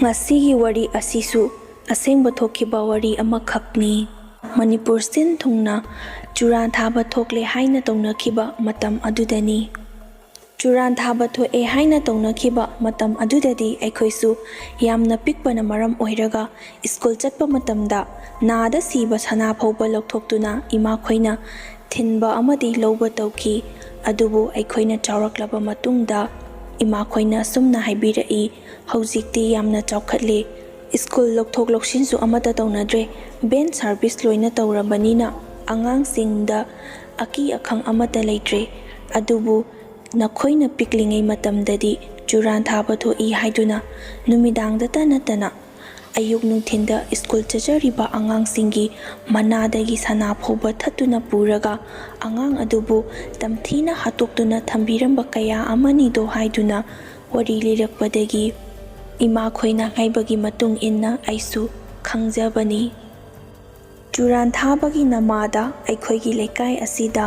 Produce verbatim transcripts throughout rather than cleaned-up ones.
ꯉꯁꯤꯒꯤ ꯋꯥꯔꯤ ꯑꯁꯤꯁꯨ ꯑꯁꯦꯡꯕ ꯊꯣꯛꯈꯤꯕ ꯋꯥꯔꯤ ꯑꯃꯈꯛꯅꯤ꯫ ꯃꯅꯤꯄꯨꯔ ꯁꯤꯟ ꯊꯨꯡꯅ ꯆꯨꯔꯥꯟ ꯊꯥꯕ ꯊꯣꯛꯂꯦ ꯍꯥꯏꯅ ꯇꯧꯅꯈꯤꯕ ꯃꯇꯝ ꯑꯗꯨꯗꯅꯤ꯫ ꯆꯨꯔꯥꯟ ꯊꯥꯕ ꯊꯣꯛꯑꯦ ꯍꯥꯏꯅ ꯇꯧꯅꯈꯤꯕ ꯃꯇꯝ ꯑꯗꯨꯗꯗꯤ ꯑꯩꯈꯣꯏꯁꯨ ꯌꯥꯝꯅ ꯄꯤꯛꯄꯅ ꯃꯔꯝ ꯑꯣꯏꯔꯒ ꯁ꯭ꯀꯨꯜ ꯆꯠꯄ ꯃꯇꯝꯗ ꯅꯥꯗ ꯁꯤꯕ ꯁꯅꯥ ꯐꯥꯎꯕ ꯂꯧꯊꯣꯛꯇꯨꯅ ꯏꯃꯥꯈꯣꯏꯅ ꯊꯤꯟꯕ ꯑꯃꯗꯤ ꯂꯧꯕ ꯇꯧꯈꯤ꯫ ꯑꯗꯨꯕꯨ ꯑꯩꯈꯣꯏꯅ ꯆꯥꯎꯔꯛꯂꯕ ꯃꯇꯨꯡꯗ ꯏꯃꯥꯈꯣꯏꯅ ꯑꯁꯨꯝꯅ ꯍꯥꯏꯕꯤꯔꯛꯏ, "ꯍꯧꯖꯤꯛꯇꯤ ꯌꯥꯝꯅ ꯆꯥꯎꯈꯠꯂꯦ, ꯁ꯭ꯀꯨꯜ ꯂꯧꯊꯣꯛ ꯂꯧꯁꯤꯟꯁꯨ ꯑꯃꯠꯇ ꯇꯧꯅꯗ꯭ꯔꯦ, ꯚꯦꯟ ꯁꯥꯔꯚꯤꯁ ꯂꯣꯏꯅ ꯇꯧꯔꯕꯅꯤꯅ ꯑꯉꯥꯡꯁꯤꯡꯗ ꯑꯀꯤ ꯑꯈꯪ ꯑꯃꯠꯇ ꯂꯩꯇ꯭ꯔꯦ꯫ ꯑꯗꯨꯕꯨ ꯅꯈꯣꯏꯅ ꯄꯤꯛꯂꯤꯉꯩ ꯃꯇꯝꯗꯗꯤ ꯆꯨꯔꯥꯟ ꯊꯥꯕ ꯊꯣꯛꯏ ꯍꯥꯏꯗꯨꯅ ꯅꯨꯃꯤꯗꯥꯡꯗꯇ ꯅꯠꯇꯅ ꯑꯌꯨꯛ ꯅꯨꯡꯊꯤꯟꯗ ꯁ꯭ꯀꯨꯜ ꯆꯠꯆꯔꯤꯕ ꯑꯉꯥꯡꯁꯤꯡꯒꯤ ꯃꯅꯥꯗꯒꯤ ꯁꯅꯥ ꯐꯥꯎꯕ ꯊꯠꯇꯨꯅ ꯄꯨꯔꯒ ꯑꯉꯥꯡ ꯑꯗꯨꯕꯨ ꯇꯝꯊꯤꯅ ꯍꯥꯠꯇꯣꯛꯇꯨꯅ ꯊꯝꯕꯤꯔꯝꯕ ꯀꯌꯥ ꯑꯃꯅꯤꯗꯣ" ꯍꯥꯏꯗꯨꯅ ꯋꯥꯔꯤ ꯂꯤꯔꯛꯄꯗꯒꯤ ꯏꯃꯥꯈꯣꯏꯅ ꯍꯥꯏꯕꯒꯤ ꯃꯇꯨꯡ ꯏꯟꯅ ꯑꯩꯁꯨ ꯈꯪꯖꯕꯅꯤ꯫ ꯆꯨꯔꯥꯟ ꯊꯥꯕꯒꯤ ꯅꯃꯥꯗ ꯑꯩꯈꯣꯏꯒꯤ ꯂꯩꯀꯥꯏ ꯑꯁꯤꯗ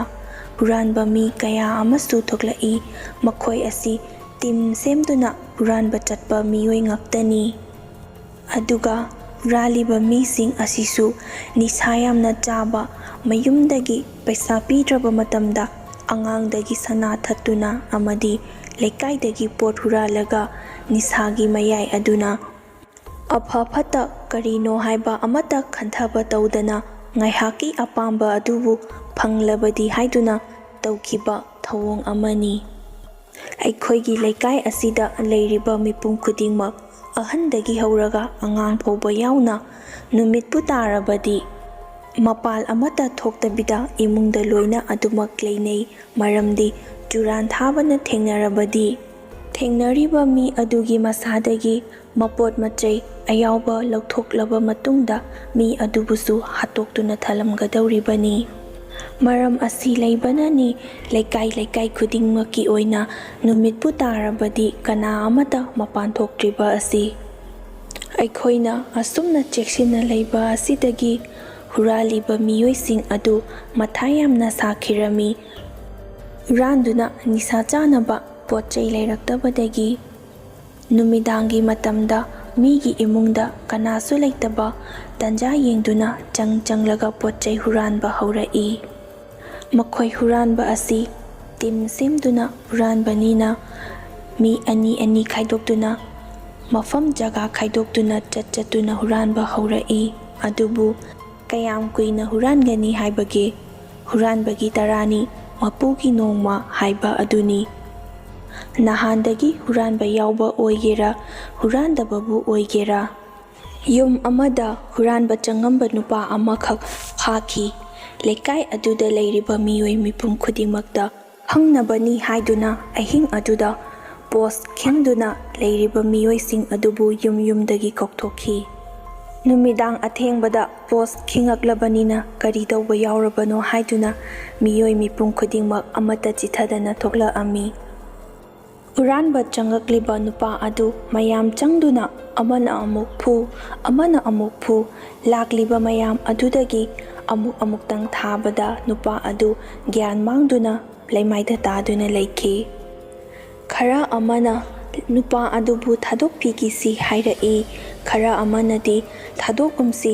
ꯍꯨꯔꯥꯟꯕ ꯃꯤ ꯀꯌꯥ ꯑꯃꯁꯨ ꯊꯣꯛꯂꯛꯏ꯫ ꯃꯈꯣꯏ ꯑꯁꯤ ꯇꯤꯝ ꯁꯦꯝꯗꯨꯅ ꯍꯨꯔꯥꯟꯕ ꯆꯠꯄ ꯃꯤꯑꯣꯏ ꯉꯥꯛꯇꯅꯤ꯫ ꯑꯗꯨꯒ ꯍꯨꯔꯥꯜꯂꯤꯕ ꯃꯤꯁꯤꯡ ꯑꯁꯤꯁꯨ ꯅꯤꯁꯥ ꯌꯥꯝꯅ ꯆꯥꯕ, ꯃꯌꯨꯝꯗꯒꯤ ꯄꯩꯁꯥ ꯄꯤꯗ꯭ꯔꯕ ꯃꯇꯝꯗ ꯑꯉꯥꯡꯗꯒꯤ ꯁꯅꯥ ꯊꯠꯇꯨꯅ ꯑꯃꯗꯤ ꯂꯩꯀꯥꯏꯗꯒꯤ ꯄꯣꯠ ꯍꯨꯔꯥꯜꯂꯒ ꯅꯤꯁꯥꯒꯤ ꯃꯌꯥꯏ ꯑꯗꯨꯅ ꯑꯐ ꯐꯠꯇ ꯀꯔꯤꯅꯣ ꯍꯥꯏꯕ ꯑꯃꯠꯇ ꯈꯟꯊꯕ ꯇꯧꯗꯅ ꯉꯥꯏꯍꯥꯛꯀꯤ ꯑꯄꯥꯝꯕ ꯑꯗꯨꯕꯨ ꯐꯪꯂꯕꯗꯤ ꯍꯥꯏꯗꯨꯅ ꯇꯧꯈꯤꯕ ꯊꯧꯑꯣꯡ ꯑꯃꯅꯤ꯫ ꯑꯩꯈꯣꯏꯒꯤ ꯂꯩꯀꯥꯏ ꯑꯁꯤꯗ ꯂꯩꯔꯤꯕ ꯃꯤꯄꯨꯝ ꯈꯨꯗꯤꯡꯃꯛ, ꯑꯍꯟꯗꯒꯤ ꯍꯧꯔꯒ ꯑꯉꯥꯡ ꯐꯥꯎꯕ ꯌꯥꯎꯅ, ꯅꯨꯃꯤꯠꯄꯨ ꯇꯥꯔꯕꯗꯤ ꯃꯄꯥꯜ ꯑꯃꯠꯇ ꯊꯣꯛꯇꯕꯤꯗ ꯏꯃꯨꯡꯗ ꯂꯣꯏꯅ ꯑꯗꯨꯃꯛ ꯂꯩꯅꯩ꯫ ꯃꯔꯝꯗꯤ ꯆꯨꯔꯥꯟ ꯊꯥꯕꯅ ꯊꯦꯡꯅꯔꯕꯗꯤ ꯊꯦꯡꯅꯔꯤꯕ ꯃꯤ ꯑꯗꯨꯒꯤ ꯃꯁꯥꯗꯒꯤ ꯃꯄꯣꯠ ꯃꯆꯩ ꯑꯌꯥꯎꯕ ꯂꯧꯊꯣꯛꯂꯕ ꯃꯇꯨꯡꯗ ꯃꯤ ꯑꯗꯨꯕꯨꯁꯨ ꯍꯥꯠꯇꯣꯛꯇꯨꯅ ꯊꯜꯂꯝꯒꯗꯧꯔꯤꯕꯅꯤ꯫ ꯃꯔꯝ ꯑꯁꯤ ꯂꯩꯕꯅꯅꯤ ꯂꯩꯀꯥꯏ ꯂꯩꯀꯥꯏ ꯈꯨꯗꯤꯡꯃꯛꯀꯤ ꯑꯣꯏꯅ ꯅꯨꯃꯤꯠꯄꯨ ꯇꯥꯔꯕꯗꯤ ꯀꯅꯥ ꯑꯃꯠꯇ ꯃꯄꯥꯟ ꯊꯣꯛꯇ꯭ꯔꯤꯕ ꯑꯁꯤ꯫ ꯑꯩꯈꯣꯏꯅ ꯑꯁꯨꯝꯅ ꯆꯦꯛꯁꯤꯟꯅ ꯂꯩꯕ ꯑꯁꯤꯗꯒꯤ ꯍꯨꯔꯥꯜꯂꯤꯕ ꯃꯤꯑꯣꯏꯁꯤꯡ ꯑꯗꯨ ꯃꯊꯥ ꯌꯥꯝꯅ ꯁꯥꯈꯤꯔꯝꯃꯤ꯫ ꯍꯨꯔꯥꯟꯗꯨꯅ ꯅꯤꯁꯥ ꯆꯥꯅꯕ ꯄꯣꯠ ꯆꯩ ꯂꯩꯔꯛꯇꯕꯗꯒꯤ ꯅꯨꯃꯤꯗꯥꯡꯒꯤ ꯃꯇꯝꯗ ꯃꯤꯒꯤ ꯏꯃꯨꯡꯗ ꯀꯅꯥꯁꯨ ꯂꯩꯇꯕ ꯇꯟꯖꯥ ꯌꯦꯡꯗꯨꯅ ꯆꯪ ꯆꯪꯂꯒ ꯄꯣꯠ ꯆꯩ ꯍꯨꯔꯥꯟꯕ ꯍꯧꯔꯛꯏ꯫ ꯃꯈꯣꯏ ꯍꯨꯔꯥꯟꯕ ꯑꯁꯤ ꯇꯤꯝ ꯁꯦꯝꯗꯨꯅ ꯍꯨꯔꯥꯟꯕꯅꯤꯅ ꯃꯤ ꯑꯅꯤ ꯑꯅꯤ ꯈꯥꯏꯗꯣꯛꯇꯨꯅ ꯃꯐꯝ ꯖꯒꯥ ꯈꯥꯏꯗꯣꯛꯇꯨꯅ ꯆꯠ ꯆꯠꯇꯨꯅ ꯍꯨꯔꯥꯟꯕ ꯍꯧꯔꯛꯏ꯫ ꯑꯗꯨꯕꯨ ꯀꯌꯥꯝ ꯀꯨꯏꯅ ꯍꯨꯔꯥꯟꯒꯅꯤ ꯍꯥꯏꯕꯒꯦ? ꯍꯨꯔꯥꯟꯕꯒꯤ ꯇꯔꯥꯅꯤ ꯃꯄꯨꯒꯤ ꯅꯣꯡꯃ ꯍꯥꯏꯕ ꯑꯗꯨꯅꯤ꯫ ꯅꯍꯥꯟꯗꯒꯤ ꯍꯨꯔꯥꯟꯕ ꯌꯥꯎꯕ ꯑꯣꯏꯒꯦꯔꯥ, ꯍꯨꯔꯥꯟꯗꯕꯕꯨ ꯑꯣꯏꯒꯦꯔꯥ, ꯌꯨꯝ ꯑꯃꯗ ꯍꯨꯔꯥꯟꯕ ꯆꯪꯉꯝꯕ ꯅꯨꯄꯥ ꯑꯃꯈꯛ ꯐꯥꯈꯤ꯫ ꯂꯩꯀꯥꯏ ꯑꯗꯨꯗ ꯂꯩꯔꯤꯕ ꯃꯤꯑꯣꯏ ꯃꯤꯄꯨꯝ ꯈꯨꯗꯤꯡꯃꯛꯇ ꯈꯪꯅꯕꯅꯤ ꯍꯥꯏꯗꯨꯅ ꯑꯍꯤꯡ ꯑꯗꯨꯗ ꯄꯣꯁ ꯈꯤꯡꯗꯨꯅ ꯂꯩꯔꯤꯕ ꯃꯤꯑꯣꯏꯁꯤꯡ ꯑꯗꯨꯕꯨ ꯌꯨꯝ ꯌꯨꯝꯗꯒꯤ ꯀꯧꯊꯣꯛꯈꯤ꯫ ꯅꯨꯃꯤꯗꯥꯡ ꯑꯊꯦꯡꯕꯗ ꯄꯣꯁ ꯈꯤꯡꯉꯛꯂꯕꯅꯤꯅ ꯀꯔꯤ ꯇꯧꯕ ꯌꯥꯎꯔꯕꯅꯣ ꯍꯥꯏꯗꯨꯅ ꯃꯤꯑꯣꯏ ꯃꯤꯄꯨꯝ ꯈꯨꯗꯤꯡꯃꯛ ꯑꯃꯠꯇ ꯆꯤꯊꯗꯅ ꯊꯣꯛꯂꯛꯑꯝꯃꯤ꯫ ꯍꯨꯔꯥꯟꯕ ꯆꯪꯂꯛꯂꯤꯕ ꯅꯨꯄꯥ ꯑꯗꯨ ꯃꯌꯥꯝ ꯆꯪꯗꯨꯅ ꯑꯃꯅ ꯑꯃꯨꯛ ꯐꯨ, ꯑꯃꯅ ꯑꯃꯨꯛ ꯐꯨ, ꯂꯥꯛꯂꯤꯕ ꯃꯌꯥꯝ ꯑꯗꯨꯗꯒꯤ ꯑꯃꯨꯛ ꯑꯃꯨꯛꯇꯪ ꯊꯥꯕꯗ ꯅꯨꯄꯥ ꯑꯗꯨ ꯒ꯭ꯌꯥꯟ ꯃꯥꯡꯗꯨꯅ ꯂꯩꯃꯥꯏꯗ ꯇꯥꯗꯨꯅ ꯂꯩꯈꯤ꯫ ꯈꯔ ꯑꯃꯅ ꯅꯨꯄꯥ ꯑꯗꯨꯕꯨ ꯊꯥꯗꯣꯛꯄꯤꯈꯤꯁꯤ ꯍꯥꯏꯔꯛꯏ, ꯈꯔ ꯑꯃꯅꯗꯤ ꯊꯥꯗꯣꯛꯀꯨꯝꯁꯤ,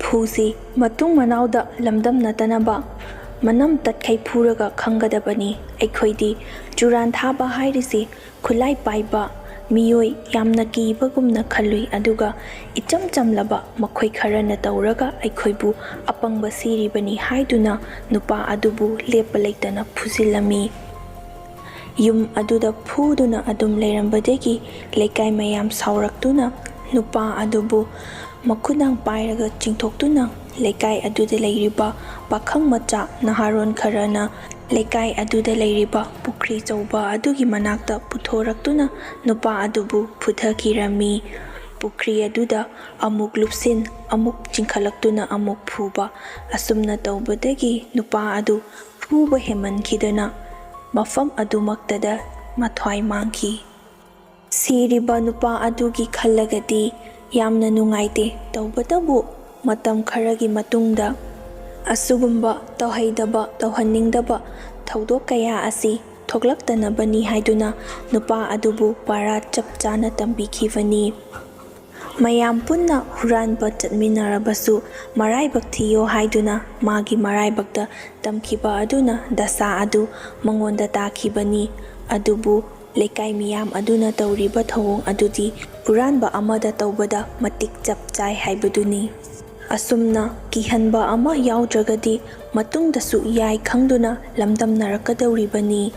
ꯐꯨꯁꯤ, ꯃꯇꯨꯡ ꯃꯅꯥꯎꯗ ꯂꯝꯗꯝꯅꯗꯅꯕ ꯃꯅꯝ ꯇꯠꯈꯩ ꯐꯨꯔꯒ ꯈꯪꯒꯗꯕꯅꯤ꯫ ꯑꯩꯈꯣꯏꯗꯤ ꯆꯨꯔꯥꯟ ꯊꯥꯕ ꯍꯥꯏꯔꯤꯁꯤ ꯈꯨꯠꯂꯥꯏ ꯄꯥꯏꯕ ꯃꯤꯑꯣꯏ ꯌꯥꯝꯅ ꯀꯤꯕꯒꯨꯝꯅ ꯈꯜꯂꯨꯏ, ꯑꯗꯨꯒ ꯏꯆꯝ ꯆꯝꯂꯕ ꯃꯈꯣꯏ ꯈꯔꯅ ꯇꯧꯔꯒ ꯑꯩꯈꯣꯏꯕꯨ ꯑꯄꯪꯕ ꯁꯤꯔꯤꯕꯅꯤ ꯍꯥꯏꯗꯨꯅ ꯅꯨꯄꯥ ꯑꯗꯨꯕꯨ ꯂꯦꯞꯄ ꯂꯩꯇꯅ ꯐꯨꯖꯤꯜꯂꯝꯃꯤ꯫ ꯌꯨꯝ ꯑꯗꯨꯗ ꯐꯨꯗꯨꯅ ꯑꯗꯨꯝ ꯂꯩꯔꯝꯕꯗꯒꯤ ꯂꯩꯀꯥꯏ ꯃꯌꯥꯝ ꯁꯥꯎꯔꯛꯇꯨꯅ ꯅꯨꯄꯥ ꯑꯗꯨꯕꯨ ꯃꯈꯨꯠꯅꯥꯡ ꯄꯥꯏꯔꯒ ꯆꯤꯡꯊꯣꯛꯇꯨꯅ ꯂꯩꯀꯥꯏ ꯑꯗꯨꯗ ꯂꯩꯔꯤꯕ ꯄꯥꯈꯪ ꯃꯆꯥ ꯅꯍꯥꯔꯣꯟ ꯈꯔꯅ ꯂꯩꯀꯥꯏ ꯑꯗꯨꯗ ꯂꯩꯔꯤꯕ ꯄꯨꯈ꯭ꯔꯤ ꯑꯆꯧꯕ ꯑꯗꯨꯒꯤ ꯃꯅꯥꯛꯇ ꯄꯨꯊꯣꯔꯛꯇꯨꯅ ꯅꯨꯄꯥ ꯑꯗꯨꯕꯨ ꯐꯨꯊꯈꯤꯔꯝꯃꯤ꯫ ꯄꯨꯈ꯭ꯔꯤ ꯑꯗꯨꯗ ꯑꯃꯨꯛ ꯂꯨꯞꯁꯤꯟ, ꯑꯃꯨꯛ ꯆꯤꯡꯈꯠꯂꯛꯇꯨꯅ ꯑꯃꯨꯛ ꯐꯨꯕ, ꯑꯁꯨꯝꯅ ꯇꯧꯕꯗꯒꯤ ꯅꯨꯄꯥ ꯑꯗꯨ ꯐꯨꯕ ꯍꯦꯟꯃꯟꯈꯤꯗꯅ ꯃꯐꯝ ꯑꯗꯨꯃꯛꯇꯗ ꯃꯊ꯭ꯋꯥꯏ ꯃꯥꯡꯈꯤ꯫ ꯁꯤꯔꯤꯕ ꯅꯨꯄꯥ ꯑꯗꯨꯒꯤ ꯈꯜꯂꯒꯗꯤ ꯌꯥꯝꯅ ꯅꯨꯡꯉꯥꯏꯇꯦ꯫ ꯇꯧꯕꯇꯕꯨ ꯃꯇꯝ ꯈꯔꯒꯤ ꯃꯇꯨꯡꯗ ꯑꯁꯤꯒꯨꯝꯕ ꯇꯧꯍꯩꯗꯕ, ꯇꯧꯍꯟꯅꯤꯡꯗꯕ ꯊꯧꯗꯣꯛ ꯀꯌꯥ ꯑꯁꯤ ꯊꯣꯛꯂꯛꯇꯅꯕꯅꯤ ꯍꯥꯏꯗꯨꯅ ꯅꯨꯄꯥ ꯑꯗꯨꯕꯨ ꯄꯔꯥ ꯆꯞ ꯆꯥꯅ ꯇꯝꯕꯤꯈꯤꯕꯅꯤ꯫ ꯃꯌꯥꯝ ꯄꯨꯟꯅ ꯍꯨꯔꯥꯟꯕ ꯆꯠꯃꯤꯟꯅꯔꯕꯁꯨ, ꯃꯔꯥꯏꯕꯛ ꯊꯤꯌꯣ ꯍꯥꯏꯗꯨꯅ ꯃꯥꯒꯤ ꯃꯔꯥꯏꯕꯛꯇ ꯇꯝꯈꯤꯕ ꯑꯗꯨꯅ ꯗꯁꯥ ꯑꯗꯨ ꯃꯉꯣꯟꯗ ꯇꯥꯈꯤꯕꯅꯤ꯫ ꯑꯗꯨꯕꯨ ꯂꯩꯀꯥꯏ ꯃꯤꯌꯥꯝ ꯑꯗꯨꯅ ꯇꯧꯔꯤꯕ ꯊꯧꯑꯣꯡ ꯑꯗꯨꯗꯤ ꯍꯨꯔꯥꯟꯕ ꯑꯃꯗ ꯇꯧꯕꯗ ꯃꯇꯤꯛ ꯆꯞ ꯆꯥꯏ ꯍꯥꯏꯕꯗꯨꯅꯤ꯫ ꯑꯁꯨꯝꯅ ꯀꯤꯍꯟꯕ ꯑꯃ ꯌꯥꯎꯗ꯭ꯔꯒꯗꯤ ꯃꯇꯨꯡꯗꯁꯨ ꯌꯥꯏ ꯈꯪꯗꯨꯅ ꯂꯝꯗꯝꯅꯔꯛꯀꯗꯧꯔꯤꯕꯅꯤ꯫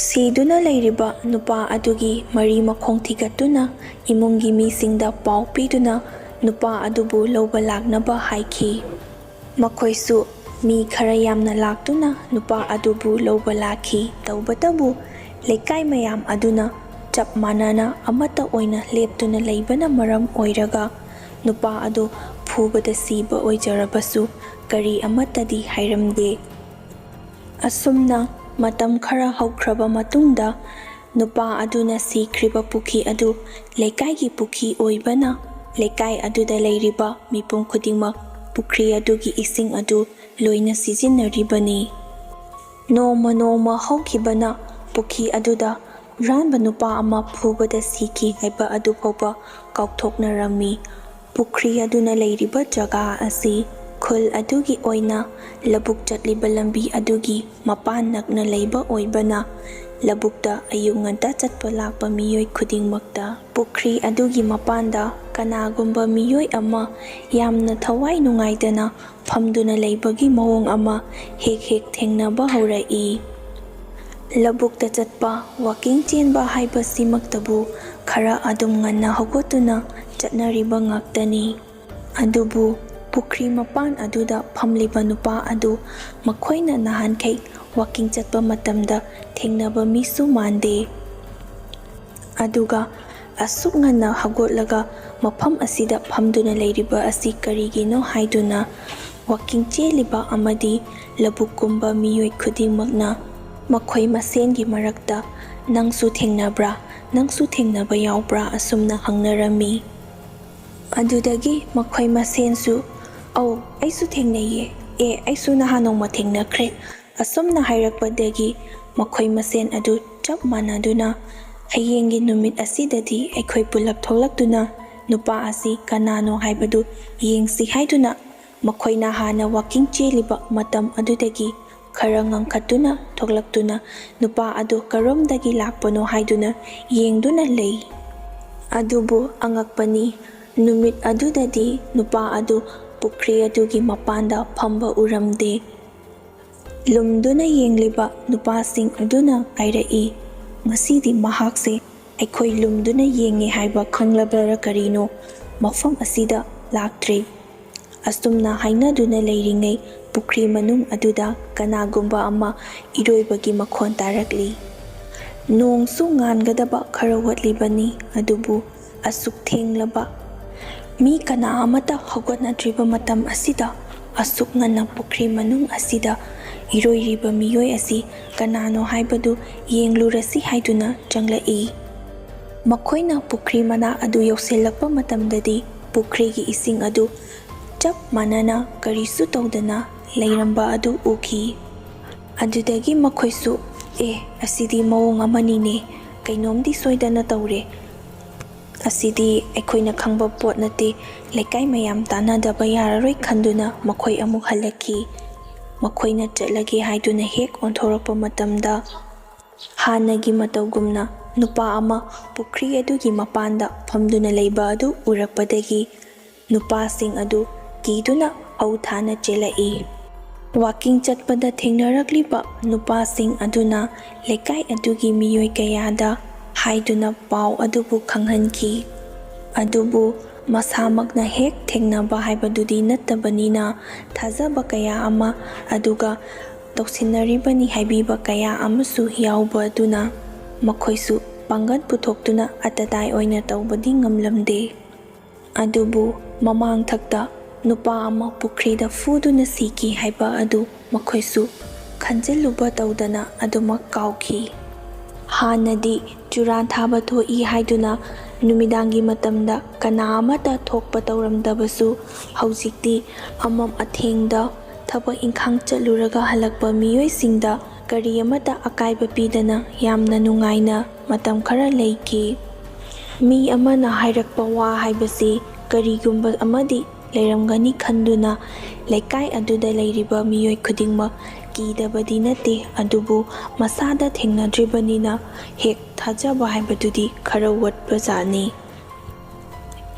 ꯁꯤꯗꯨꯅ ꯂꯩꯔꯤꯕ ꯅꯨꯄꯥ ꯑꯗꯨꯒꯤ ꯃꯔꯤ ꯃꯈꯣꯡ ꯊꯤꯒꯠꯇꯨꯅ ꯏꯃꯨꯡꯒꯤ ꯃꯤꯁꯤꯡꯗ ꯄꯥꯎ ꯄꯤꯗꯨꯅ ꯅꯨꯄꯥ ꯑꯗꯨꯕꯨ ꯂꯧꯕ ꯂꯥꯛꯅꯕ ꯍꯥꯏꯈꯤ꯫ ꯃꯈꯣꯏꯁꯨ ꯃꯤ ꯈꯔ ꯌꯥꯝꯅ ꯂꯥꯛꯇꯨꯅ ꯅꯨꯄꯥ ꯑꯗꯨꯕꯨ ꯂꯧꯕ ꯂꯥꯛꯈꯤ꯫ ꯇꯧꯕꯇꯕꯨ ꯂꯩꯀꯥꯏ ꯃꯌꯥꯝ ꯑꯗꯨꯅ ꯆꯞ ꯃꯥꯟꯅꯅ ꯑꯃꯠꯇ ꯑꯣꯏꯅ ꯂꯦꯞꯇꯨꯅ ꯂꯩꯕꯅ ꯃꯔꯝ ꯑꯣꯏꯔꯒ ꯅꯨꯄꯥ ꯑꯗꯨ ꯐꯨꯕꯗ ꯁꯤꯕ ꯑꯣꯏꯖꯔꯕꯁꯨ ꯀꯔꯤ ꯑꯃꯠꯇꯗꯤ ꯍꯥꯏꯔꯝꯗꯦ꯫ ꯑꯁꯨꯝꯅ ꯃꯇꯝ ꯈꯔ ꯍꯧꯈ꯭ꯔꯕ ꯃꯇꯨꯡꯗ ꯅꯨꯄꯥ ꯑꯗꯨꯅ ꯁꯤꯈ꯭ꯔꯤꯕ ꯄꯨꯈꯤ ꯑꯗꯨ ꯂꯩꯀꯥꯏꯒꯤ ꯄꯨꯈꯤ ꯑꯣꯏꯕꯅ ꯂꯩꯀꯥꯏ ꯑꯗꯨꯗ ꯂꯩꯔꯤꯕ ꯃꯤꯄꯨꯝ ꯈꯨꯗꯤꯡꯃꯛ ꯄꯨꯈ꯭ꯔꯤ ꯑꯗꯨꯒꯤ ꯏꯁꯤꯡ ꯑꯗꯨ ꯂꯣꯏꯅ ꯁꯤꯖꯤꯟꯅꯔꯤꯕꯅꯤ꯫ ꯅꯣꯡꯃ ꯅꯣꯡꯃ ꯍꯧꯈꯤꯕꯅ ꯄꯨꯈꯤ ꯑꯗꯨꯗ ꯍꯨꯔꯥꯟꯕ ꯅꯨꯄꯥ ꯑꯃ ꯐꯨꯕꯗ ꯁꯤꯈꯤ ꯍꯥꯏꯕ ꯑꯗꯨ ꯐꯥꯎꯕ ꯀꯥꯎꯊꯣꯛꯅꯔꯝꯃꯤ꯫ ꯄꯨꯈ꯭ꯔꯤ ꯑꯗꯨꯅ ꯂꯩꯔꯤꯕ ꯖꯒꯥ ꯑꯁꯤ ꯈꯨꯜ ꯑꯗꯨꯒꯤ ꯑꯣꯏꯅ ꯂꯧꯕꯨꯛ ꯆꯠꯂꯤꯕ ꯂꯝꯕꯤ ꯑꯗꯨꯒꯤ ꯃꯄꯥꯟ ꯅꯛꯅ ꯂꯩꯕ ꯑꯣꯏꯕꯅ ꯂꯧꯕꯨꯛꯇ ꯑꯌꯨꯛ ꯉꯟꯇꯥ ꯆꯠꯄ ꯂꯥꯛꯄ ꯃꯤꯑꯣꯏ ꯈꯨꯗꯤꯡꯃꯛꯇ ꯄꯨꯈ꯭ꯔꯤ ꯑꯗꯨꯒꯤ ꯃꯄꯥꯟꯗ ꯀꯅꯥꯒꯨꯝꯕ ꯃꯤꯑꯣꯏ ꯑꯃ ꯌꯥꯝꯅ ꯊꯋꯥꯏ ꯅꯨꯡꯉꯥꯏꯇꯅ ꯐꯝꯗꯨꯅ ꯂꯩꯕꯒꯤ ꯃꯑꯣꯡ ꯑꯃ ꯍꯦꯛ ꯍꯦꯛ ꯊꯦꯡꯅꯕ ꯍꯧꯔꯛꯏ꯫ ꯂꯧꯕꯨꯛꯇ ꯆꯠꯄ, ꯋꯥꯀꯤꯡ ꯆꯦꯟꯕ ꯍꯥꯏꯕꯁꯤꯃꯛꯇꯕꯨ ꯈꯔ ꯑꯗꯨꯝ ꯉꯟꯅ ꯍꯧꯒꯠꯇꯨꯅ ꯆꯠꯅꯔꯤꯕ ꯉꯥꯛꯇꯅꯤ꯫ ꯑꯗꯨꯕꯨ ꯄꯨꯈ꯭ꯔꯤ ꯃꯄꯥꯟ ꯑꯗꯨꯗ ꯐꯝꯂꯤꯕ ꯅꯨꯄꯥ ꯑꯗꯨ ꯃꯈꯣꯏꯅ ꯅꯍꯥꯟꯈꯩ ꯋꯥꯀꯤꯡ ꯆꯠꯄ ꯃꯇꯝꯗ ꯊꯦꯡꯅꯕ ꯃꯤꯁꯨ ꯃꯥꯟꯗꯦ꯫ ꯑꯗꯨꯒ ꯑꯁꯨꯛ ꯉꯟꯅ ꯍꯧꯒꯠꯂꯒ ꯃꯐꯝ ꯑꯁꯤꯗ ꯐꯝꯗꯨꯅ ꯂꯩꯔꯤꯕ ꯑꯁꯤ ꯀꯔꯤꯒꯤꯅꯣ ꯍꯥꯏꯗꯨꯅ ꯋꯥꯀꯤꯡ ꯆꯦꯜꯂꯤꯕ ꯑꯃꯗꯤ ꯂꯧꯕꯨꯛ ꯀꯨꯝꯕ ꯃꯤꯑꯣꯏ ꯈꯨꯗꯤꯡꯃꯛꯅ ꯃꯈꯣꯏ ꯃꯁꯦꯟꯒꯤ ꯃꯔꯛꯇ "ꯅꯪꯁꯨ ꯊꯦꯡꯅꯕ꯭ꯔꯥ? ꯅꯪꯁꯨ ꯊꯦꯡꯅꯕ ꯌꯥꯎꯕ꯭ꯔꯥ?" ꯑꯁꯨꯝꯅ ꯍꯪꯅꯔꯝꯃꯤ꯫ ꯑꯗꯨꯗꯒꯤ ꯃꯈꯣꯏ ꯃꯁꯦꯟꯁꯨ "ꯑꯧ, ꯑꯩꯁꯨ ꯊꯦꯡꯅꯩꯌꯦ꯫ ꯑꯦ, ꯑꯩꯁꯨ ꯅꯍꯥꯟ ꯅꯣꯡꯃ ꯊꯦꯡꯅꯈ꯭ꯔꯦ" ꯑꯁꯨꯝꯅ ꯍꯥꯏꯔꯛꯄꯗꯒꯤ ꯃꯈꯣꯏ ꯃꯁꯦꯟ ꯑꯗꯨ ꯆꯞ ꯃꯥꯟꯅꯗꯨꯅ "ꯍꯌꯦꯡꯒꯤ ꯅꯨꯃꯤꯠ ꯑꯁꯤꯗꯗꯤ ꯑꯩꯈꯣꯏ ꯄꯨꯂꯞ ꯊꯣꯛꯂꯛꯇꯨꯅ ꯅꯨꯄꯥ ꯑꯁꯤ ꯀꯅꯥꯅꯣ ꯍꯥꯏꯕꯗꯨ ꯌꯦꯡꯁꯤ ꯍꯥꯏꯗꯨꯅ ꯃꯈꯣꯏꯅ ꯍꯥꯟꯅ ꯋꯥꯀꯤꯡ ꯆꯦꯜꯂꯤꯕ ꯃꯇꯝ ꯑꯗꯨꯗꯒꯤ ꯈꯔ ꯉꯟꯈꯠꯇꯨꯅ ꯊꯣꯛꯂꯛꯇꯨꯅ ꯅꯨꯄꯥ ꯑꯗꯨ ꯀꯔꯣꯝꯗꯒꯤ ꯂꯥꯛꯄꯅꯣ ꯍꯥꯏꯗꯨꯅ ꯌꯦꯡꯗꯨꯅ ꯂꯩ꯫ ꯑꯗꯨꯕꯨ ꯑꯉꯛꯄꯅꯤ, ꯅꯨꯃꯤꯠ ꯑꯗꯨꯗꯗꯤ ꯅꯨꯄꯥ ꯑꯗꯨ ꯄꯨꯈ꯭ꯔꯤ ꯑꯗꯨꯒꯤ ꯃꯄꯥꯟꯗ ꯐꯝꯕ ꯎꯔꯝꯗꯦ꯫ ꯂꯨꯝꯗꯨꯅ ꯌꯦꯡꯂꯤꯕ ꯅꯨꯄꯥꯁꯤꯡ ꯑꯗꯨꯅ ꯍꯥꯏꯔꯛꯏ, "ꯉꯁꯤꯗꯤ ꯃꯍꯥꯛꯁꯦ ꯑꯩꯈꯣꯏ ꯂꯨꯝꯗꯨꯅ ꯌꯦꯡꯉꯦ ꯍꯥꯏꯕ ꯈꯪꯂꯕꯔꯥ ꯀꯔꯤꯅꯣ, ꯃꯐꯝ ꯑꯁꯤꯗ ꯂꯥꯛꯇ꯭ꯔꯦ꯫" ꯑꯁꯨꯝꯅ ꯍꯥꯏꯅꯗꯨꯅ ꯂꯩꯔꯤꯉꯩ ꯄꯨꯈ꯭ꯔꯤ ꯃꯅꯨꯡ ꯑꯗꯨꯗ ꯀꯅꯥꯒꯨꯝꯕ ꯑꯃ ꯏꯔꯣꯏꯕꯒꯤ ꯃꯈꯣꯟ ꯇꯥꯔꯛꯂꯤ꯫ ꯅꯣꯡꯁꯨ ꯉꯥꯟꯒꯗꯕ ꯈꯔ ꯋꯥꯠꯂꯤꯕꯅꯤ, ꯑꯗꯨꯕꯨ ꯑꯁꯨꯛ ꯊꯦꯡꯂꯕ, ꯃꯤ ꯀꯅꯥ ꯑꯃꯠꯇ ꯍꯧꯒꯠꯅꯗ꯭ꯔꯤꯕ ꯃꯇꯝ ꯑꯁꯤꯗ ꯑꯁꯨꯛ ꯉꯟꯅ ꯄꯨꯈ꯭ꯔꯤ ꯃꯅꯨꯡ ꯑꯁꯤꯗ ꯏꯔꯣꯏꯔꯤꯕ ꯃꯤꯑꯣꯏ ꯑꯁꯤ ꯀꯅꯥꯅꯣ ꯍꯥꯏꯕꯗꯨ ꯌꯦꯡꯂꯨꯔꯁꯤ ꯍꯥꯏꯗꯨꯅ ꯆꯪꯂꯛꯏ꯫ ꯃꯈꯣꯏꯅ ꯄꯨꯈ꯭ꯔꯤ ꯃꯅꯥꯛ ꯑꯗꯨ ꯌꯧꯁꯤꯜꯂꯛꯄ ꯃꯇꯝꯗꯗꯤ ꯄꯨꯈ꯭ꯔꯤꯒꯤ ꯏꯁꯤꯡ ꯑꯗꯨ ꯆꯞ ꯃꯥꯟꯅꯅ ꯀꯔꯤꯁꯨ ꯇꯧꯗꯅ ꯂꯩꯔꯝꯕ ꯑꯗꯨ ꯎꯈꯤ꯫ ꯑꯗꯨꯗꯒꯤ ꯃꯈꯣꯏꯁꯨ, "ꯑꯦ, ꯑꯁꯤꯗꯤ ꯃꯑꯣꯡ ꯑꯃꯅꯤꯅꯦ, ꯀꯩꯅꯣꯝꯗꯤ ꯁꯣꯏꯗꯅ ꯇꯧꯔꯦ꯫ ꯑꯁꯤꯗꯤ ꯑꯩꯈꯣꯏꯅ ꯈꯪꯕ ꯄꯣꯠ ꯅꯠꯇꯦ, ꯂꯩꯀꯥꯏ ꯃꯌꯥꯝ ꯇꯥꯟꯅꯗꯕ ꯌꯥꯔꯔꯣꯏ" ꯈꯟꯗꯨꯅ ꯃꯈꯣꯏ ꯑꯃꯨꯛ ꯍꯜꯂꯛꯈꯤ꯫ ꯃꯈꯣꯏꯅ ꯆꯠꯂꯒꯦ ꯍꯥꯏꯗꯨꯅ ꯍꯦꯛ ꯑꯣꯟꯊꯣꯔꯛꯄ ꯃꯇꯝꯗ, ꯍꯥꯟꯅꯒꯤ ꯃꯇꯧꯒꯨꯝꯅ ꯅꯨꯄꯥ ꯑꯃ ꯄꯨꯈ꯭ꯔꯤ ꯑꯗꯨꯒꯤ ꯃꯄꯥꯟꯗ ꯐꯝꯗꯨꯅ ꯂꯩꯕ ꯑꯗꯨ ꯎꯔꯛꯄꯗꯒꯤ ꯅꯨꯄꯥꯁꯤꯡ ꯑꯗꯨ ꯀꯤꯗꯨꯅ ꯍꯧ ꯊꯥꯅ ꯆꯦꯜꯂꯛꯏ꯫ ꯋꯥꯀꯤꯡ ꯆꯠꯄꯗ ꯊꯦꯡꯅꯔꯛꯂꯤꯕ ꯅꯨꯄꯥꯁꯤꯡ ꯑꯗꯨꯅ ꯂꯩꯀꯥꯏ ꯑꯗꯨꯒꯤ ꯃꯤꯑꯣꯏ ꯀꯌꯥꯗ ꯍꯥꯏꯗꯨꯅ ꯄꯥꯎ ꯑꯗꯨꯕꯨ ꯈꯪꯍꯟꯈꯤ꯫ ꯑꯗꯨꯕꯨ ꯃꯁꯥꯃꯛꯅ ꯍꯦꯛ ꯊꯦꯡꯅꯕ ꯍꯥꯏꯕꯗꯨꯗꯤ ꯅꯠꯇꯕꯅꯤꯅ, ꯊꯥꯖꯕ ꯀꯌꯥ ꯑꯃ, ꯑꯗꯨꯒ ꯇꯧꯁꯤꯟꯅꯔꯤꯕꯅꯤ ꯍꯥꯏꯕꯤꯕ ꯀꯌꯥ ꯑꯃꯁꯨ ꯌꯥꯎꯕ ꯑꯗꯨꯅ ꯃꯈꯣꯏꯁꯨ ꯄꯥꯡꯒꯜ ꯄꯨꯊꯣꯛꯇꯨꯅ ꯑꯇꯇꯥꯏ ꯑꯣꯏꯅ ꯇꯧꯕꯗꯤ ꯉꯝꯂꯝꯗꯦ꯫ ꯑꯗꯨꯕꯨ ꯃꯃꯥꯡꯊꯛꯇ ꯅꯨꯄꯥ ꯑꯃ ꯄꯨꯈ꯭ꯔꯤꯗ ꯐꯨꯗꯨꯅ ꯁꯤꯈꯤ ꯍꯥꯏꯕ ꯑꯗꯨ ꯃꯈꯣꯏꯁꯨ ꯈꯟꯖꯤꯜꯂꯨꯕ ꯇꯧꯗꯅ ꯑꯗꯨꯃꯛ ꯀꯥꯎꯈꯤ꯫ ꯍꯥꯟꯅꯗꯤ ꯆꯨꯔꯥ ꯊꯥꯕ ꯊꯣꯛꯏ ꯍꯥꯏꯗꯨꯅ ꯅꯨꯃꯤꯗꯥꯡꯒꯤ ꯃꯇꯝꯗ ꯀꯅꯥ ꯑꯃꯠꯇ ꯊꯣꯛꯄ ꯇꯧꯔꯝꯗꯕꯁꯨ, ꯍꯧꯖꯤꯛꯇꯤ ꯑꯃꯝ ꯑꯊꯦꯡꯗ ꯊꯕꯛ ꯏꯪꯈꯥꯡ ꯆꯠꯂꯨꯔꯒ ꯍꯜꯂꯛꯄ ꯃꯤꯑꯣꯏꯁꯤꯡꯗ ꯀꯔꯤ ꯑꯃꯠꯇ ꯑꯀꯥꯏꯕ ꯄꯤꯗꯅ ꯌꯥꯝꯅ ꯅꯨꯡꯉꯥꯏꯅ ꯃꯇꯝ ꯈꯔ ꯂꯩꯈꯤ꯫ ꯃꯤ ꯑꯃꯅ ꯍꯥꯏꯔꯛꯄ ꯋꯥ ꯍꯥꯏꯕꯁꯤ ꯀꯔꯤꯒꯨꯝꯕ ꯑꯃꯗꯤ ꯂꯩꯔꯝꯒꯅꯤ ꯈꯟꯗꯨꯅ ꯂꯩꯀꯥꯏ ꯑꯗꯨꯗ ꯂꯩꯔꯤꯕ ꯃꯤꯑꯣꯏ ꯈꯨꯗꯤꯡꯃꯛ ꯀꯤꯗꯕꯗꯤ ꯅꯠꯇꯦ, ꯑꯗꯨꯕꯨ ꯃꯁꯥꯗ ꯊꯦꯡꯅꯗ꯭ꯔꯤꯕꯅꯤꯅ ꯍꯦꯛ ꯊꯥꯖꯕ ꯍꯥꯏꯕꯗꯨꯗꯤ ꯈꯔ ꯋꯥꯠꯄꯖꯥꯠꯅꯤ꯫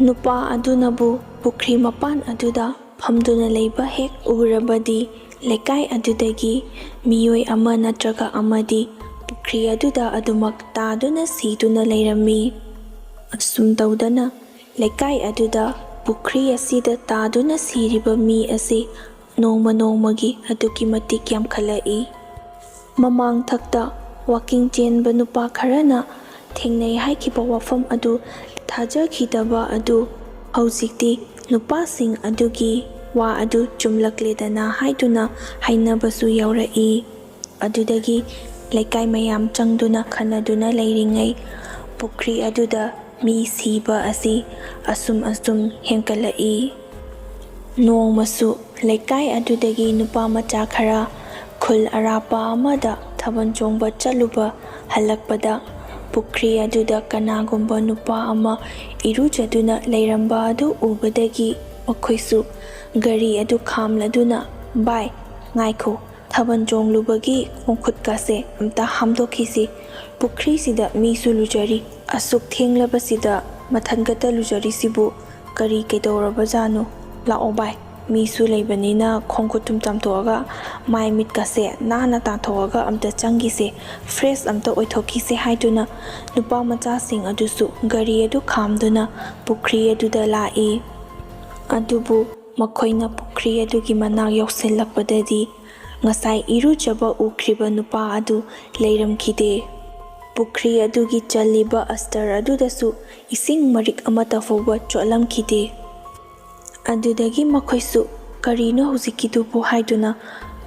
ꯅꯨꯄꯥ ꯑꯗꯨꯅꯕꯨ ꯄꯨꯈ꯭ꯔꯤ ꯃꯄꯥꯟ ꯑꯗꯨꯗ ꯐꯝꯗꯨꯅ ꯂꯩꯕ ꯍꯦꯛ ꯎꯔꯕꯗꯤ, ꯂꯩꯀꯥꯏ ꯑꯗꯨꯗꯒꯤ ꯃꯤꯑꯣꯏ ꯑꯃ ꯅꯠꯇ꯭ꯔꯒ ꯑꯃꯗꯤ ꯄꯨꯈ꯭ꯔꯤ ꯑꯗꯨꯗ ꯑꯗꯨꯃꯛ ꯇꯥꯗꯨꯅ ꯁꯤꯗꯨꯅ ꯂꯩꯔꯝꯃꯤ꯫ ꯑꯁꯨꯝ ꯇꯧꯗꯅ ꯂꯩꯀꯥꯏ ꯑꯗꯨꯗ ꯄꯨꯈ꯭ꯔꯤ ꯑꯁꯤꯗ ꯇꯥꯗꯨꯅ ꯁꯤꯔꯤꯕ ꯃꯤ ꯑꯁꯤ ꯅꯣꯡꯃ ꯅꯣꯡꯃꯒꯤ ꯑꯗꯨꯛꯀꯤ ꯃꯇꯤꯛ ꯌꯥꯝꯈꯠꯂꯛꯏ꯫ ꯃꯃꯥꯡꯊꯛꯇ ꯋꯥꯀꯤꯡ ꯆꯦꯟꯕ ꯅꯨꯄꯥ ꯈꯔꯅ ꯊꯦꯡꯅꯩ ꯍꯥꯏꯈꯤꯕ ꯋꯥꯐꯝ ꯑꯗꯨ ꯊꯥꯖꯈꯤꯗꯕ ꯑꯗꯨ ꯍꯧꯖꯤꯛꯇꯤ ꯅꯨꯄꯥꯁꯤꯡ ꯑꯗꯨꯒꯤ ꯋꯥ ꯑꯗꯨ ꯆꯨꯝꯂꯛꯂꯦꯗꯅ ꯍꯥꯏꯗꯨꯅ ꯍꯥꯏꯅꯕꯁꯨ ꯌꯥꯎꯔꯛꯏ꯫ ꯑꯗꯨꯗꯒꯤ ꯂꯩꯀꯥꯏ ꯃꯌꯥꯝ ꯆꯪꯗꯨꯅ ꯈꯟꯅꯗꯨꯅ ꯂꯩꯔꯤꯉꯩ ꯄꯨꯈ꯭ꯔꯤ ꯑꯗꯨꯗ ꯃꯤ ꯁꯤꯕ ꯑꯁꯤ ꯑꯁꯨꯝ ꯑꯁꯨꯝ ꯍꯦꯟꯒꯠꯂꯛꯏ꯫ ꯅꯣꯡꯃꯁꯨ ꯂꯩꯀꯥꯏ ꯑꯗꯨꯗꯒꯤ ꯅꯨꯄꯥ ꯃꯆꯥ ꯈꯔ ꯈꯨꯜ ꯑꯔꯥꯞꯄ ꯑꯃꯗ ꯊꯥꯕꯜ ꯆꯣꯡꯕ ꯆꯠꯂꯨꯕ ꯍꯜꯂꯛꯄꯗ ꯄꯨꯈ꯭ꯔꯤ ꯑꯗꯨꯗ ꯀꯅꯥꯒꯨꯝꯕ ꯅꯨꯄꯥ ꯑꯃ ꯏꯔꯨꯖꯗꯨꯅ ꯂꯩꯔꯝꯕ ꯑꯗꯨ ꯎꯕꯗꯒꯤ ꯃꯈꯣꯏꯁꯨ ꯒꯥꯔꯤ ꯑꯗꯨ ꯈꯥꯝꯂꯗꯨꯅ, "ꯚꯥꯏ, ꯉꯥꯏꯈꯣ, ꯊꯥꯕꯜ ꯆꯣꯡꯂꯨꯕꯒꯤ ꯈꯣꯡꯈꯨꯠꯀꯁꯦ ꯑꯝꯇ ꯍꯥꯝꯗꯣꯛꯈꯤꯁꯤ꯫ ꯄꯨꯈ꯭ꯔꯤꯁꯤꯗ ꯃꯤꯁꯨ ꯂꯨꯖꯔꯤ꯫ ꯑꯁꯨꯛ ꯊꯦꯡꯂꯕꯁꯤꯗ ꯃꯊꯟꯒꯇ ꯂꯨꯖꯔꯤꯁꯤꯕꯨ ꯀꯔꯤ ꯀꯩꯗꯧꯔꯕꯖꯥꯠꯅꯣ? ꯂꯥꯛꯑꯣ ꯚꯥꯏ, ꯃꯤꯁꯨ ꯂꯩꯕꯅꯤꯅ ꯈꯣꯡ ꯈꯨꯠ ꯊꯨꯝ ꯆꯥꯝꯊꯣꯛꯑꯒ ꯃꯥꯏ ꯃꯤꯠꯀꯁꯦ ꯅꯥꯟꯅ ꯇꯥꯊꯣꯛꯑꯒ ꯑꯝꯇ ꯆꯪꯈꯤꯁꯦ, fresh ꯑꯝꯇ ꯑꯣꯏꯊꯣꯛꯈꯤꯁꯦ" ꯍꯥꯏꯗꯨꯅ ꯅꯨꯄꯥ ꯃꯆꯥꯁꯤꯡ ꯑꯗꯨꯁꯨ ꯒꯥꯔꯤ ꯑꯗꯨ ꯈꯥꯝꯗꯨꯅ ꯄꯨꯈ꯭ꯔꯤ ꯑꯗꯨꯗ ꯂꯥꯛꯏ꯫ ꯑꯗꯨꯕꯨ ꯃꯈꯣꯏꯅ ꯄꯨꯈ꯭ꯔꯤ ꯑꯗꯨꯒꯤ ꯃꯅꯥꯛ ꯌꯧꯁꯤꯜꯂꯛꯄꯗꯗꯤ ꯉꯁꯥꯏ ꯏꯔꯨꯖꯕ ꯎꯈ꯭ꯔꯤꯕ ꯅꯨꯄꯥ ꯑꯗꯨ ꯂꯩꯔꯝꯈꯤꯗꯦ꯫ ꯄꯨꯈ꯭ꯔꯤ ꯑꯗꯨꯒꯤ ꯆꯜꯂꯤꯕ ꯑꯁꯇꯔ ꯑꯗꯨꯗꯁꯨ ꯏꯁꯤꯡ ꯃꯔꯤꯛ ꯑꯃꯠꯇ ꯐꯥꯎꯕ ꯆꯣꯠꯂꯝꯈꯤꯗꯦ꯫ ꯑꯗꯨꯗꯒꯤ ꯃꯈꯣꯏꯁꯨ "ꯀꯔꯤꯅꯣ ꯍꯧꯖꯤꯛꯀꯤꯗꯨꯕꯨ?" ꯍꯥꯏꯗꯨꯅ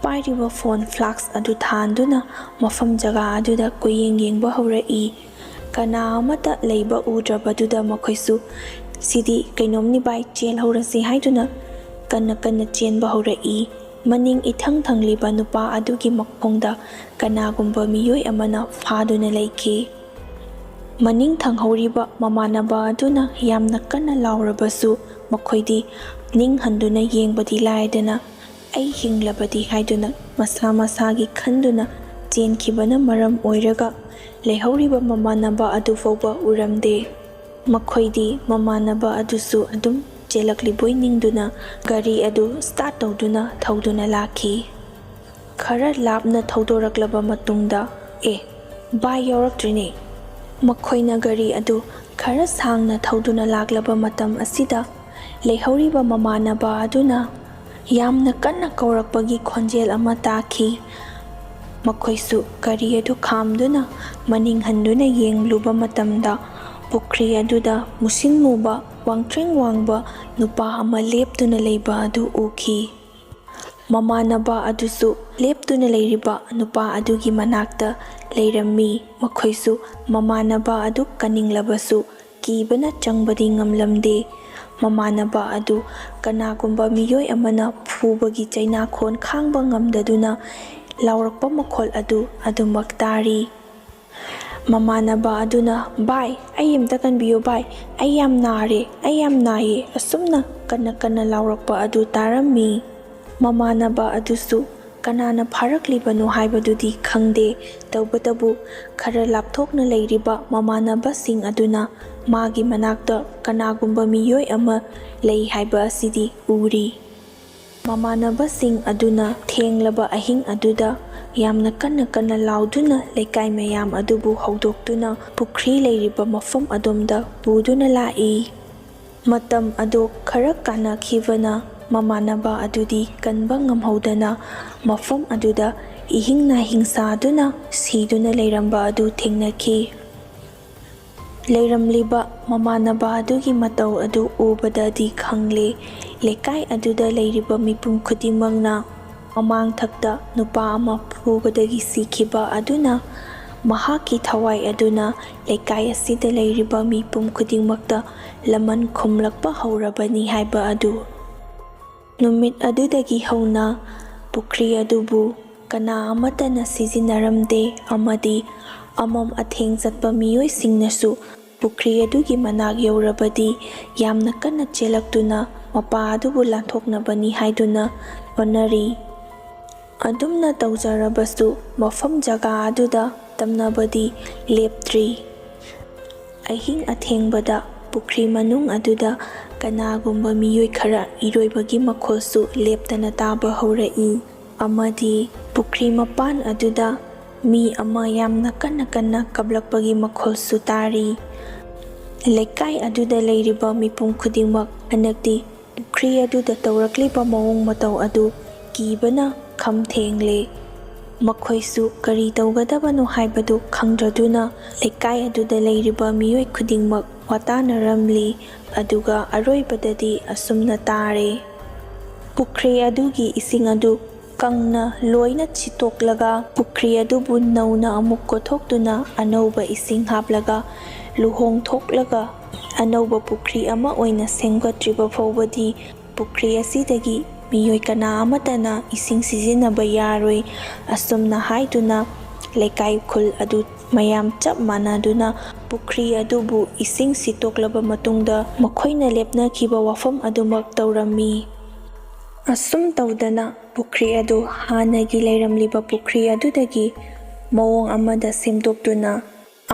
ꯄꯥꯏꯔꯤꯕ ꯐꯣꯟ flask ꯑꯗꯨ ꯊꯥꯟꯗꯨꯅ ꯃꯐꯝ ꯖꯒꯥ ꯑꯗꯨꯗ ꯀꯣꯏꯌꯦꯡ ꯌꯦꯡꯕ ꯍꯧꯔꯛꯏ꯫ ꯀꯅꯥ ꯑꯃꯠꯇ ꯂꯩꯕ ꯎꯗ꯭ꯔꯕꯗꯨꯗ ꯃꯈꯣꯏꯁꯨ "ꯁꯤꯗꯤ ꯀꯩꯅꯣꯝꯅꯤ ꯚꯥꯏ, ꯆꯦꯜꯍꯧꯔꯁꯤ" ꯍꯥꯏꯗꯨꯅ ꯀꯟꯅ ꯀꯟꯅ ꯆꯦꯟꯕ ꯍꯧꯔꯛꯏ꯫ ꯃꯅꯤꯡ ꯏꯊꯪ ꯊꯪꯂꯤꯕ ꯅꯨꯄꯥ ꯑꯗꯨꯒꯤ ꯃꯈꯣꯡꯗ ꯀꯅꯥꯒꯨꯝꯕ ꯃꯤꯑꯣꯏ ꯑꯃꯅ ꯐꯥꯗꯨꯅ ꯂꯩꯈꯤ꯫ ꯃꯅꯤꯡ ꯊꯪꯍꯧꯔꯤꯕ ꯃꯃꯥꯟꯅꯕ ꯑꯗꯨꯅ ꯌꯥꯝꯅ ꯀꯟꯅ ꯂꯥꯎꯔꯕꯁꯨ, ꯃꯈꯣꯏꯗꯤ ꯅꯤꯡ ꯍꯟꯗꯨꯅ ꯌꯦꯡꯕꯗꯤ ꯂꯥꯏꯗꯅ, "ꯑꯩ ꯍꯤꯡꯂꯕꯗꯤ" ꯍꯥꯏꯗꯨꯅ ꯃꯁꯥ ꯃꯁꯥꯒꯤ ꯈꯟꯗꯨꯅ ꯆꯦꯟꯈꯤꯕꯅ ꯃꯔꯝ ꯑꯣꯏꯔꯒ, ꯂꯩꯍꯧꯔꯤꯕ ꯃꯃꯥꯟꯅꯕ ꯑꯗꯨ ꯐꯥꯎꯕ ꯎꯔꯝꯗꯦ꯫ ꯃꯈꯣꯏꯗꯤ ꯃꯃꯥꯟꯅꯕ ꯑꯗꯨꯁꯨ ꯑꯗꯨꯝ ꯆꯦꯜꯂꯛꯂꯤꯕꯣꯏ ꯅꯤꯡꯗꯨꯅ ꯒꯥꯔꯤ ꯑꯗꯨ start ꯇꯧꯗꯨꯅ ꯊꯧꯗꯨꯅ ꯂꯥꯛꯈꯤ꯫ ꯈꯔ ꯂꯥꯞꯅ ꯊꯧꯗꯣꯔꯛꯂꯕ ꯃꯇꯨꯡꯗ, "ꯑꯦ, ꯚꯥꯏ ꯌꯥꯎꯔꯛꯇ꯭ꯔꯤꯅꯦ!" ꯃꯈꯣꯏꯅ ꯒꯥꯔꯤ ꯑꯗꯨ ꯈꯔ ꯁꯥꯡꯅ ꯊꯧꯗꯨꯅ ꯂꯥꯛꯂꯕ ꯃꯇꯝ ꯑꯁꯤꯗ, ꯂꯩꯍꯧꯔꯤꯕ ꯃꯃꯥꯟꯅꯕ ꯑꯗꯨꯅ ꯌꯥꯝꯅ ꯀꯟꯅ ꯀꯧꯔꯛꯄꯒꯤ ꯈꯣꯟꯖꯦꯜ ꯑꯃ ꯇꯥꯈꯤ꯫ ꯃꯈꯣꯏꯁꯨ ꯒꯥꯔꯤ ꯑꯗꯨ ꯈꯥꯝꯗꯨꯅ ꯃꯅꯤꯡ ꯍꯟꯗꯨꯅ ꯌꯦꯡꯂꯨꯕ ꯃꯇꯝꯗ, ꯄꯨꯈ꯭ꯔꯤ ꯑꯗꯨꯗ ꯃꯨꯁꯤꯟ ꯃꯨꯕ, ꯋꯥꯡꯇ꯭ꯔꯤꯡ ꯋꯥꯡꯕ ꯅꯨꯄꯥ ꯑꯃ ꯂꯦꯞꯇꯨꯅ ꯂꯩꯕ ꯑꯗꯨ ꯎꯈꯤ꯫ ꯃꯃꯥꯟꯅꯕ ꯑꯗꯨꯁꯨ ꯂꯦꯞꯇꯨꯅ ꯂꯩꯔꯤꯕ ꯅꯨꯄꯥ ꯑꯗꯨꯒꯤ ꯃꯅꯥꯛꯇ ꯂꯩꯔꯝꯃꯤ꯫ ꯃꯈꯣꯏꯁꯨ ꯃꯃꯥꯟꯅꯕ ꯑꯗꯨ ꯀꯟꯅꯤꯡꯂꯕꯁꯨ, ꯀꯤꯕꯅ ꯆꯪꯕꯗꯤ ꯉꯝꯂꯝꯗꯦ꯫ ꯃꯃꯥꯟꯅꯕ ꯑꯗꯨ ꯀꯅꯥꯒꯨꯝꯕ ꯃꯤꯑꯣꯏ ꯑꯃꯅ ꯐꯨꯕꯒꯤ ꯆꯩꯅꯥꯈꯣꯟ ꯈꯥꯡꯕ ꯉꯝꯗꯗꯨꯅ ꯂꯥꯎꯔꯛꯄ ꯃꯈꯣꯜ ꯑꯗꯨ ꯑꯗꯨꯃꯛ ꯇꯥꯔꯤ꯫ ꯃꯃꯥꯟꯅꯕ ꯑꯗꯨꯅ, "ꯚꯥꯏ, ꯑꯩ ꯑꯝꯇ ꯀꯟꯕꯤꯌꯨ ꯚꯥꯏ, ꯑꯩ ꯌꯥꯝ ꯅꯥꯔꯦ, ꯑꯩ ꯌꯥꯝ ꯅꯥꯏꯌꯦ", ꯑꯁꯨꯝꯅ ꯀꯟꯅ ꯀꯟꯅ ꯂꯥꯎꯔꯛꯄ ꯑꯗꯨ ꯇꯥꯔꯝꯃꯤ꯫ ꯃꯃꯥꯟꯅꯕ ꯑꯗꯨꯁꯨ ꯀꯅꯥꯅ ꯐꯥꯔꯛꯂꯤꯕꯅꯣ ꯍꯥꯏꯕꯗꯨꯗꯤ ꯈꯪꯗꯦ, ꯇꯧꯕꯇꯕꯨ ꯈꯔ ꯂꯥꯞꯊꯣꯛꯅ ꯂꯩꯔꯤꯕ ꯃꯃꯥꯟꯅꯕꯁꯤꯡ ꯑꯗꯨꯅ ꯃꯥꯒꯤ ꯃꯅꯥꯛꯇ ꯀꯅꯥꯒꯨꯝꯕ ꯃꯤꯑꯣꯏ ꯑꯃ ꯂꯩ ꯍꯥꯏꯕ ꯑꯁꯤꯗꯤ ꯎꯔꯤ꯫ ꯃꯃꯥꯟꯅꯕꯁꯤꯡ ꯑꯗꯨꯅ ꯊꯦꯡꯂꯕ ꯑꯍꯤꯡ ꯑꯗꯨꯗ ꯌꯥꯝꯅ ꯀꯟꯅ ꯀꯟꯅ ꯂꯥꯎꯗꯨꯅ ꯂꯩꯀꯥꯏ ꯃꯌꯥꯝ ꯑꯗꯨꯕꯨ ꯍꯧꯗꯣꯛꯇꯨꯅ ꯄꯨꯈ꯭ꯔꯤ ꯂꯩꯔꯤꯕ ꯃꯐꯝ ꯑꯗꯣꯝꯗ ꯄꯨꯗꯨꯅ ꯂꯥꯛꯏ꯫ ꯃꯇꯝ ꯑꯗꯨ ꯈꯔ ꯀꯥꯟꯅꯈꯤꯕꯅ ꯃꯃꯥꯟꯅꯕ ꯑꯗꯨꯗꯤ ꯀꯟꯕ ꯉꯝꯍꯧꯗꯅ ꯃꯐꯝ ꯑꯗꯨꯗ ꯏꯍꯤꯡ ꯅꯥꯍꯤꯡ ꯁꯥꯗꯨꯅ ꯁꯤꯗꯨꯅ ꯂꯩꯔꯝꯕ ꯑꯗꯨ ꯊꯦꯡꯅꯈꯤ꯫ ꯂꯩꯔꯝꯂꯤꯕ ꯃꯃꯥꯟꯅꯕ ꯑꯗꯨꯒꯤ ꯃꯇꯧ ꯑꯗꯨ ꯎꯕꯗꯗꯤ ꯈꯪꯂꯦ, ꯂꯩꯀꯥꯏ ꯑꯗꯨꯗ ꯂꯩꯔꯤꯕ ꯃꯤꯄꯨꯝ ꯈꯨꯗꯤꯡꯃꯛꯅ ꯃꯃꯥꯡꯊꯛꯇ ꯅꯨꯄꯥ ꯑꯃ ꯐꯨꯕꯗꯒꯤ ꯁꯤꯈꯤꯕ ꯑꯗꯨꯅ ꯃꯍꯥꯛꯀꯤ ꯊꯋꯥꯏ ꯑꯗꯨꯅ ꯂꯩꯀꯥꯏ ꯑꯁꯤꯗ ꯂꯩꯔꯤꯕ ꯃꯤꯄꯨꯝ ꯈꯨꯗꯤꯡꯃꯛꯇ ꯂꯃꯟ ꯈꯨꯝꯂꯛꯄ ꯍꯧꯔꯕꯅꯤ ꯍꯥꯏꯕ ꯑꯗꯨ꯫ ꯅꯨꯃꯤꯠ ꯑꯗꯨꯗꯒꯤ ꯍꯧꯅ ꯄꯨꯈ꯭ꯔꯤ ꯑꯗꯨꯕꯨ ꯀꯅꯥ ꯑꯃꯠꯇꯅ ꯁꯤꯖꯤꯟꯅꯔꯝꯗꯦ ꯑꯃꯗꯤ ꯑꯃꯝ ꯑꯊꯦꯡ ꯆꯠꯄ ꯃꯤꯑꯣꯏꯁꯤꯡꯅꯁꯨ ꯄꯨꯈ꯭ꯔꯤ ꯑꯗꯨꯒꯤ ꯃꯅꯥꯛ ꯌꯧꯔꯕꯗꯤ ꯌꯥꯝꯅ ꯀꯟꯅ ꯆꯦꯜꯂꯛꯇꯨꯅ ꯃꯄꯥ ꯑꯗꯨꯕꯨ ꯂꯥꯟꯊꯣꯛꯅꯕꯅꯤ ꯍꯥꯏꯗꯨꯅ ꯍꯣꯠꯅꯔꯤ꯫ ꯑꯗꯨꯝꯅ ꯇꯧꯖꯔꯕꯁꯨ ꯃꯐꯝ ꯖꯒꯥ ꯑꯗꯨꯗ ꯇꯝꯅꯕꯗꯤ ꯂꯦꯞꯇ꯭ꯔꯤ꯫ ꯑꯍꯤꯡ ꯑꯊꯦꯡꯕꯗ ꯄꯨꯈ꯭ꯔꯤ ꯃꯅꯨꯡ ꯑꯗꯨꯗ ꯀꯅꯥꯒꯨꯝꯕ ꯃꯤꯑꯣꯏ ꯈꯔ ꯏꯔꯣꯏꯕꯒꯤ ꯃꯈꯣꯜꯁꯨ ꯂꯦꯞꯇꯅ ꯇꯥꯕ ꯍꯧꯔꯛꯏ꯫ ꯑꯃꯗꯤ ꯄꯨꯈ꯭ꯔꯤ ꯃꯄꯥꯟ ꯑꯗꯨꯗ ꯃꯤ ꯑꯃ ꯌꯥꯝꯅ ꯀꯟꯅ ꯀꯟꯅ ꯀꯞꯂꯛꯄꯒꯤ ꯃꯈꯣꯜꯁꯨ ꯇꯥꯔꯤ꯫ ꯂꯩꯀꯥꯏ ꯑꯗꯨꯗ ꯂꯩꯔꯤꯕ ꯃꯤꯄꯨꯝ ꯈꯨꯗꯤꯡꯃꯛ ꯍꯟꯗꯛꯇꯤ ꯄꯨꯈ꯭ꯔꯤ ꯑꯗꯨꯗ ꯇꯧꯔꯛꯂꯤꯕ ꯃꯑꯣꯡ ꯃꯇꯧ ꯑꯗꯨ ꯀꯤꯕꯅ ꯈꯝ ꯊꯦꯡꯂꯦ꯫ ꯃꯈꯣꯏꯁꯨ ꯀꯔꯤ ꯇꯧꯒꯗꯕꯅꯣ ꯍꯥꯏꯕꯗꯨ ꯈꯪꯗ꯭ꯔꯗꯨꯅ ꯂꯩꯀꯥꯏ ꯑꯗꯨꯗ ꯂꯩꯔꯤꯕ ꯃꯤꯑꯣꯏ ꯈꯨꯗꯤꯡꯃꯛ ꯋꯥꯇꯥꯅꯔꯝꯂꯤ꯫ ꯑꯗꯨꯒ ꯑꯔꯣꯏꯕꯗꯗꯤ ꯑꯁꯨꯝꯅ ꯇꯥꯔꯦ, ꯄꯨꯈ꯭ꯔꯤ ꯑꯗꯨꯒꯤ ꯏꯁꯤꯡ ꯑꯗꯨ ꯀꯪꯅ ꯂꯣꯏꯅ ꯁꯤꯠꯇꯣꯛꯂꯒ ꯄꯨꯈ꯭ꯔꯤ ꯑꯗꯨꯕꯨ ꯅꯧꯅ ꯑꯃꯨꯛ ꯀꯣꯊꯣꯛꯇꯨꯅ ꯑꯅꯧꯕ ꯏꯁꯤꯡ ꯍꯥꯞꯂꯒ ꯂꯨꯍꯣꯡ ꯊꯣꯛꯂꯒ ꯑꯅꯧꯕ ꯄꯨꯈ꯭ꯔꯤ ꯑꯃ ꯑꯣꯏꯅ ꯁꯦꯝꯒꯠꯇ꯭ꯔꯤꯕ ꯐꯥꯎꯕꯗꯤ ꯄꯨꯈ꯭ꯔꯤ ꯑꯁꯤꯗꯒꯤ ꯃꯤꯑꯣꯏ ꯀꯅꯥ ꯑꯃꯠꯇꯅ ꯏꯁꯤꯡ ꯁꯤꯖꯤꯟꯅꯕ ꯌꯥꯔꯣꯏ꯫ ꯑꯁꯨꯝꯅ ꯍꯥꯏꯗꯨꯅ ꯂꯩꯀꯥꯏ ꯈꯨꯜ ꯑꯗꯨ ꯃꯌꯥꯝ ꯆꯞ ꯃꯥꯟꯅꯗꯨꯅ ꯄꯨꯈ꯭ꯔꯤ ꯑꯗꯨꯕꯨ ꯏꯁꯤꯡ ꯁꯤꯠꯇꯣꯛꯂꯕ ꯃꯇꯨꯡꯗ ꯃꯈꯣꯏꯅ ꯂꯦꯞꯅꯈꯤꯕ ꯋꯥꯐꯝ ꯑꯗꯨꯃꯛ ꯇꯧꯔꯝꯃꯤ꯫ ꯑꯁꯨꯝ ꯇꯧꯗꯅ ꯄꯨꯈ꯭ꯔꯤ ꯑꯗꯨ ꯍꯥꯟꯅꯒꯤ ꯂꯩꯔꯝꯂꯤꯕ ꯄꯨꯈ꯭ꯔꯤ ꯑꯗꯨꯗꯒꯤ ꯃꯑꯣꯡ ꯑꯃꯗ ꯁꯦꯝꯗꯣꯛꯇꯨꯅ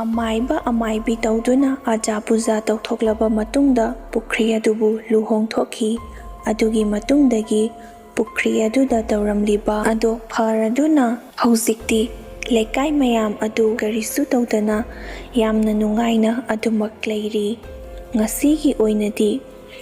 ꯑꯃꯥꯏꯕ ꯑꯃꯥꯏꯕꯤ ꯇꯧꯗꯨꯅ ꯑꯖꯥ ꯄꯨꯖꯥ ꯇꯧꯊꯣꯛꯂꯕ ꯃꯇꯨꯡꯗ ꯄꯨꯈ꯭ꯔꯤ ꯑꯗꯨꯕꯨ ꯂꯨꯍꯣꯡ ꯊꯣꯛꯈꯤ꯫ ꯑꯗꯨꯒꯤ ꯃꯇꯨꯡꯗꯒꯤ ꯄꯨꯈ꯭ꯔꯤ ꯑꯗꯨꯗ ꯇꯧꯔꯝꯂꯤꯕ ꯑꯗꯨ ꯐꯔꯗꯨꯅ ꯍꯧꯖꯤꯛꯇꯤ ꯂꯩꯀꯥꯏ ꯃꯌꯥꯝ ꯑꯗꯨ ꯀꯔꯤꯁꯨ ꯇꯧꯗꯅ ꯌꯥꯝꯅ ꯅꯨꯡꯉꯥꯏꯅ ꯑꯗꯨꯃꯛ ꯂꯩꯔꯤ꯫ ꯉꯁꯤꯒꯤ ꯑꯣꯏꯅꯗꯤ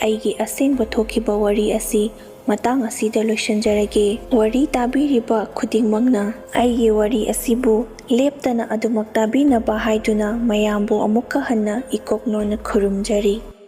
ꯑꯩꯒꯤ ꯑꯁꯦꯡꯕ ꯊꯣꯛꯈꯤꯕ ꯋꯥꯔꯤ ꯑꯁꯤ ꯃꯇꯥꯡ ꯑꯁꯤꯗ ꯂꯣꯏꯁꯤꯟꯖꯔꯒꯦ꯫ ꯋꯥꯔꯤ ꯇꯥꯕꯤꯔꯤꯕ ꯈꯨꯗꯤꯡꯃꯛꯅ ꯑꯩꯒꯤ ꯋꯥꯔꯤ ꯑꯁꯤꯕꯨ ꯂꯦꯞꯇꯅ ꯑꯗꯨꯃꯛ ꯇꯥꯕꯤꯅꯕ ꯍꯥꯏꯗꯨꯅ ꯃꯌꯥꯝꯕꯨ ꯑꯃꯨꯛꯀ ꯍꯟꯅ ꯏꯀꯣꯛꯅꯣꯅ ꯈꯨꯔꯨꯝꯖꯔꯤ꯫